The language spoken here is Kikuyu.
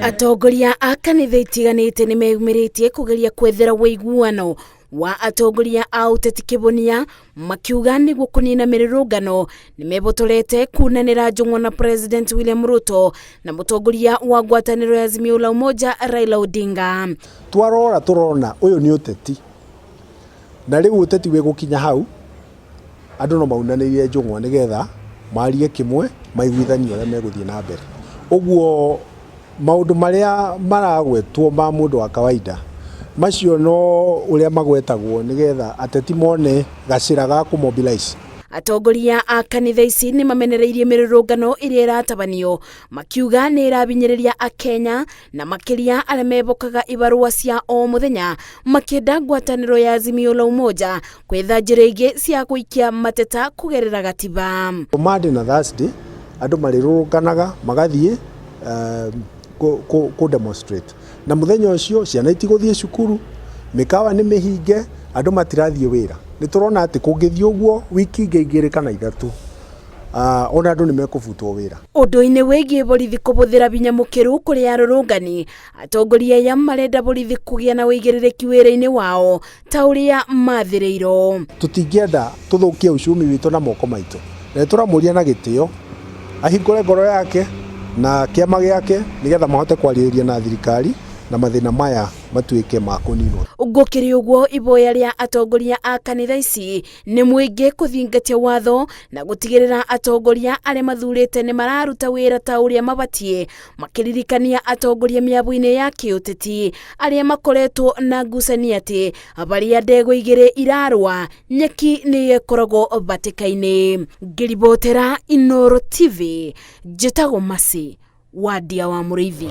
Atongoria a kanitha itiganĩte nĩ meyumĩrĩtie kũgeria kwethera ũiguano wa atongoria a ũteti kĩbonia, makiuga nĩguo kũnina mĩrũrũngano nĩ mebotorete kunanĩra njũng'wa na President William Ruto na mũtongoria wa ngwatanĩro ya Azimio la Umoja Raila Odinga. Twarora tũrona ũyũ nĩ ũteti, na rĩu ũteti wĩ gũkinya hau andũ no maunanĩire njũng'wa nĩgetha marie kĩmwe maiguithanie ũrĩa megũthiĩ na mbere. Ũguo maũndũ marĩa maragwetwo ma mũndũ wa kawaida macio no ũrĩa magwetagwo nĩgetha ateti mone gacĩra ga kũ mobilize. Atongoria a kanitha ici nĩ mamenereirie mĩrũrũngano ĩrĩa ĩratabanio, makiuga nĩ ĩrabinyĩrĩria Akenya na makĩria arĩa mebokaga ibarũa cia o mũthenya, makĩenda ngwatanĩro ya Azimio la Umoja kwetha njĩra ingĩ cia gũikia mateta kũgerera gatiba. Monday na Thursday andũ marĩrũrũnganaga magathiĩ kũ demonstrate, na mũthenya ũcio ciana itigũthiĩ cukuru, mĩkawa nĩ mĩhinge, andũ matirathiĩ wĩra. Nĩ tũrona atĩ kũngĩthiĩ ũguo wiki ingĩ 2 kana 3, ona andũ nĩ mekũbutwo wĩra. Ũndũ-inĩ wĩgiĩ borithi kũbũthĩra binya mũkĩru kũrĩ arũrũngani, atongoria aya marenda borithi kũgĩa na ũigĩrĩrĩki wĩra-inĩ wao ta ũrĩa mathĩrĩirwo. Tũtingĩenda tũthũkie uchumi witũ na moko maitũ, na nĩ tũramũria na gĩtĩo ahingũre ngoro yake na kĩama gĩake nĩgetha mahote kwarĩrĩria na thirikari na mathĩna maya matuĩke ma kũninwo. Gũkĩrĩ ũguo, iboya rĩa atongoria a kanitha ici nĩ mũingĩ kũthingatia watho na gũtigĩrĩra atongoria arĩa mathurĩte nĩ mararuta wĩra ta ũrĩa mabatiĩ, makĩririkania atongoria mĩabu-inĩ ya kĩũteti arĩa makoretwo na ngucanio atĩ barĩa ndegwa igĩrĩ irarũa nyeki nĩyo ĩkoragwo batĩka-inĩ. Ngĩribotera Inooro TV, njĩtagwo Mercy Wandia wa Mũrĩithi.